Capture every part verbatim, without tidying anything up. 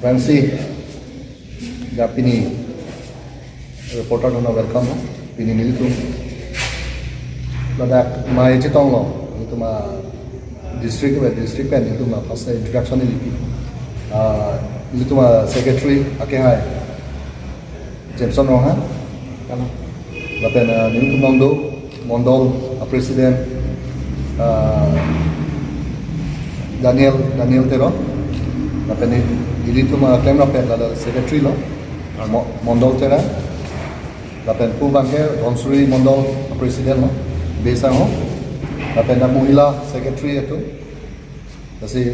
Vangsi, ya pini reporter hono welcome ho. Pini nelitum ladak mai chetong lo, nelitum a district, district pen nelitum a first introduction neli pi. Ah, nelitum a secretary akehai Jameson Ronghang. Lapen, ah, nelitum along do mondol a president, ah, Daniel, Daniel Teron. Lapen nelitum, ah, klemrap pen lalo secretary lo, mo-, mondol Teron. Lapen pu abangke Dhonsuri mondol a president lo, Besang ho. Lapen dak mohila secretary atum. Lasi,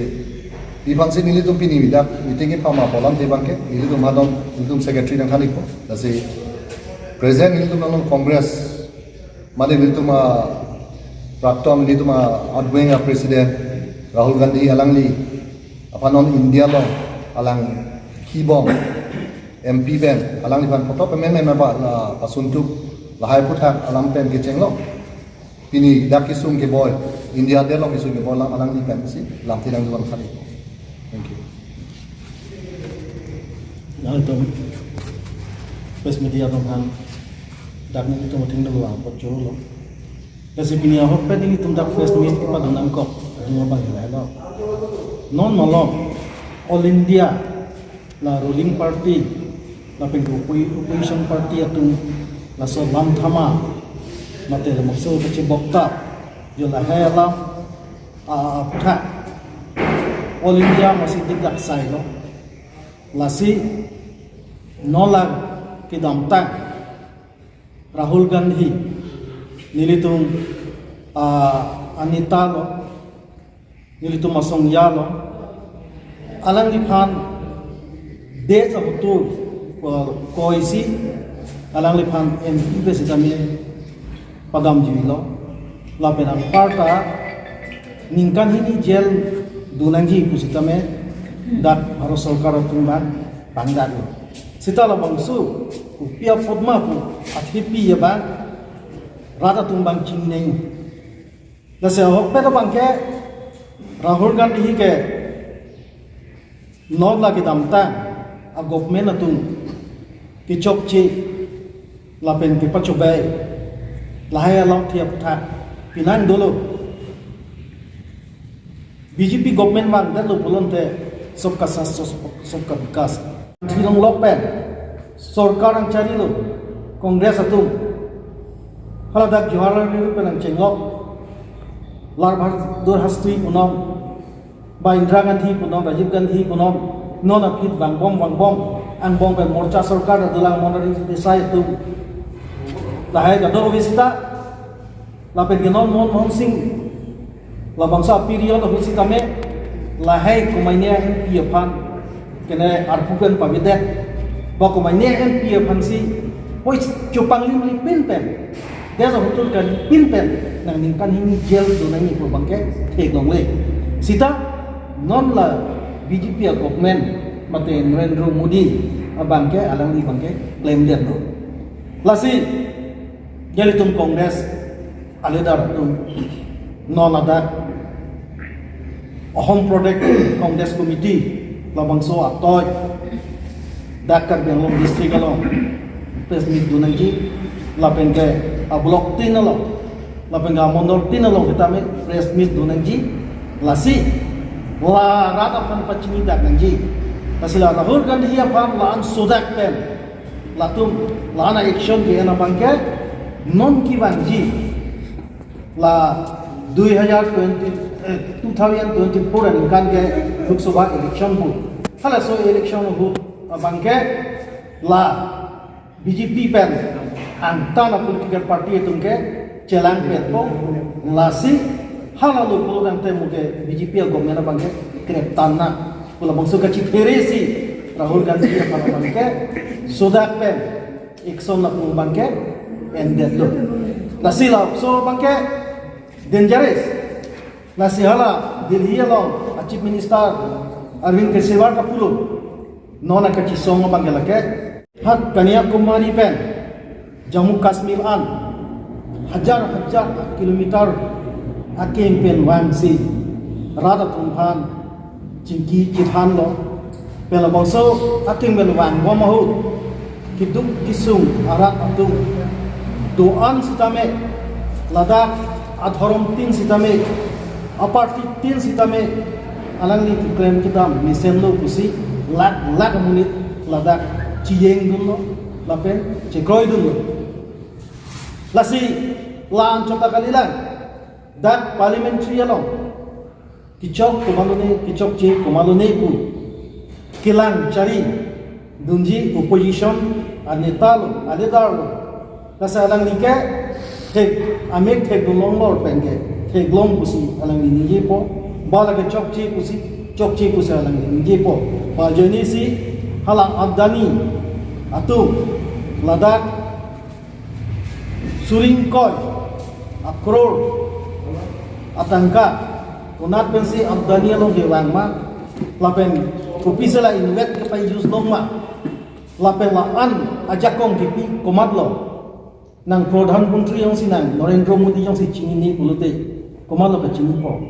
iphansi nelitum pini dak meeting kepama polam te abangke, nelitum hadon, nelitum secretary nangthan-ikpo. Lasi, present nelitum along Congress, mane nelitum a prakton, nelitum a outgoing a president, Rahul Gandhi alangli, aphan non India along, alang kibom, M P pen, alangliphan photo pememe na ba, la, pasuntuk, lahai aphuthak, alam pen kechenglo. Pini dak kesung keboi, India adet along kesung keboi alam alangli pensi lamthe nangdun kali. Thank you. Nangtum press media atum aphan dak nelitum athengno vangpon choro lo. Lasi pini ahok pen nelitum dak press meet kepadun nangkok, adung abang hela lo. Non malom All India la ruling party, lapen oppo-, opposition party atum laso lam thama, mate laso kachibokta, jo lahai alam, a, a, aphuthak All India masi dikdak sai lo. Lasi non la kedamtang Rahul Gandhi, nelitum, ah, anita lo, nelitum asong ya lo, alangliphan dej ahotur, ah, koisi, alangliphan M P pen sitame padamji lo, lapen anparta ningkan hini jail dun nangji pu sitame dak Bharat Sorkar atum abang pangdak lo. Seta labangso kopi apot ma pu athepi abang rat atum abang chini nang. Lasi ahok pen abangke Rahul Gandhi ke non la kedamtang a government atum kechokche lapen kepachobai lahai alamthe aphuthak penang dolo. B J P government vangdetlo pulote Sabka Saath, Sabka Vikas. Thilong lok pen sorkar nangcharilo Congress atum. Hala dak Jawaharlal Nehru pen nangchenglok, Lal Bahadur Shastri punon, ba Indira Gandhi punon, Rajiv Gandhi punon, non aphi vangbom vangbom, angbong pen Morcha sorkar dolang Morarji Desai atum. Lahai kadokave seta, lapen ke non Manmohan Singh, labangso a period ahut sitame, lahai komatne M P aphan, kene arpu pen pavedet, ba komatne M P aphansi, oi, chopanglimlipin pen, dej ahotur kalipin pen, nang ningkan hini jail dun nangji pu abangke theklongle. Seta non la B J P a government, mate Narendra Modi abangke, alangli abangke klemdetlo. Lasi, nelitum Congress a leader atum non ladak Assam Pradesh Congress Committee labangso atoi dak Karbi Anglong district along press meet dun nangji, lapen ke a block tin along, lapen ke a mondol tin along sitame press meet dun nangji. Lasi la rat aphan pachinidak nangji. Lasi la Rahul Gandhi aphan la-an sodak pen latum la-an action ke-en abangke non kevangji la dui hajar twenty, eh, two thousand twenty-four aningkan ke Lok Sabha election pu. Halaso election pu abangke la B J P pen angtan a political party atum ke chelangpetpo, lasi hala lo pulo tangte mo ke B J P a government abangke kreptan nang pu labangso kachiphere si Rahul Gandhi aphan abangke sodak pen action lapu abangke endetlo. Lasi laso abangke dangerous. Lasi hala Delhi along a Chief Minister Arvind Kejriwal kapulo, non a kachisong abangke lake, ha Kanyakumari pen Jammu Kashmir an hajar hajar kilometer akeng pen vangsi rat atum aphan chingki chethanlo. Pen labangso athengpen vangbom ahut, keduk kesung arat atum do-an sitame, ladak adhorom tin sitame, aparty tin sitame, alangli keklem kedam mesenlo pusi lakh lakh amonit ladak chiyeng dunlo lapen chekroi dunlo. Lasi la-an chot ta kalilang, dak parliamentary along kechok komatlo ne, kechokche komatlo ne pu kelang chari dunji opposition aneta lo, aleader lo. Lasi alangli ke thek, amek thekdun longlor pen ke theklong pusi alangli ningjepo, ba lake chokche pusi chokche pusi alangli ningjepo. Ba ajoinesi hala Adani atum ladak suri ingkoi akror atangka konat pensi Adani along kevang ma, lapen kopi sela invet kepai-use long ma, lapen la-an ajakong kipi komatlo, nang Pradhan Mantri jongsi nang Narendra Modi jongsi chinine pulote komatlo kachinipo.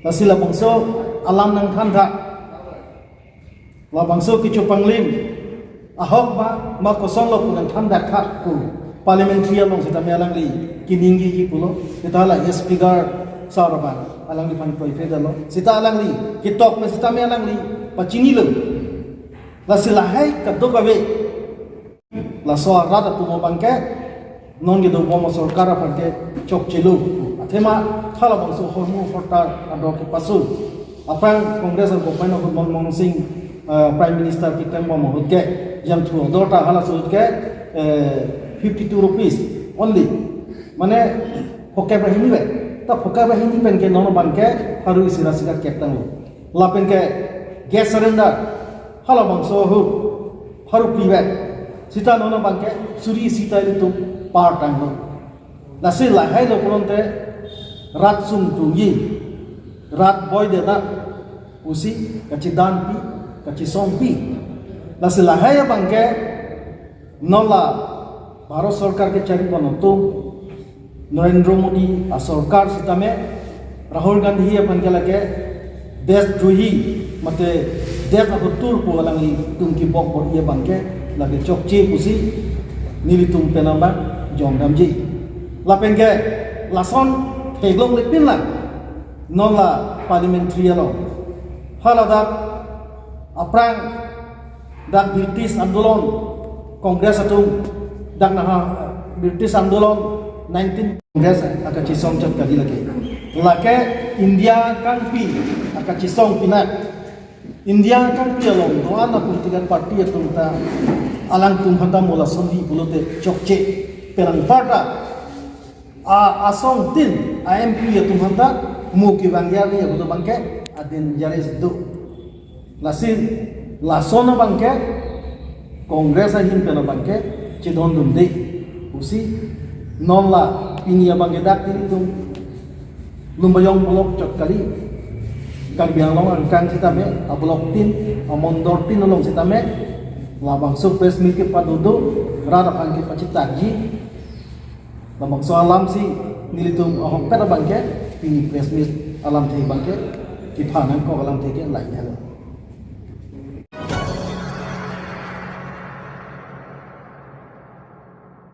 Lasi labangso alam nangthan tha. Labangso kechopanglim ahok ma, ma kosonlo pu nangthan dak tha pu parliamentary along sitame alangli keningjeji pulo. Seta la speaker sar abang alangliphan kroiphe damlo. Seta alangli ketok pen sitame alangli pachinilo. Lasi lahai kadokave laso arat atum abangke non kedobom asorkar aphan ke chokchelo. Athema halabangso ahormu ahortar ador kepasu. Aphrang Congress a-government ahut Manmohan Singh, eh, Prime Minister keklembom ahut ke, jangthu ador ta halaso ahut ke, eh, fifty two rupees only. Mane phokep ra hini pen. Ta phokep ra hini pen ke non abangke pharo isi ra sika kep tanglo. Lapen ke gas cylinder halabangso ahut pharo phli vet. Seta non abangke suri isi ta ilitum par tanglo. Lasi lahailo pulote rat sung tungji, rat boidetna pusi kachedanpi, kachesongpi. Lasi lahai abangke non la Bharat Sorkar kecharipon atum, Narendra Modi asorkar sitame, Rahul Gandhi aphan ke lake deshdrohi mate desh ahotur pu alanglitum kebok bor-i abangke lake chokche pusi nelitum pen abang jongdamji. Lapen ke lason theklongle pinlang non la parliamentary along. Haladak aphrang dak British andolon, Congress atum dak naha British andolon nineteen Congress akachesong chot kali lake. Lake India kangpi akachesong pinak. India kangpi along do-an a-political party atum ta alangtum aphanta mo lasonji pulote chokche, penang parta a, asong tin a-M P atum aphanta mo kevang arni ahut abangke a-dangerous do. Lasi lason abangke Congress ahin pen abangke chedondunde pusi non la pini abangke dak nelitum Lumbajong block chot kali, Karbi Anglong angkang sitame a-block tin, amondor tin along sitame labangso press meet kepado do, rat aphan kepachetakji. Labangso alam si nelitum ahokpet abangke pini press meet alamthe abangke kepha nangkok alamthe ke lainelo.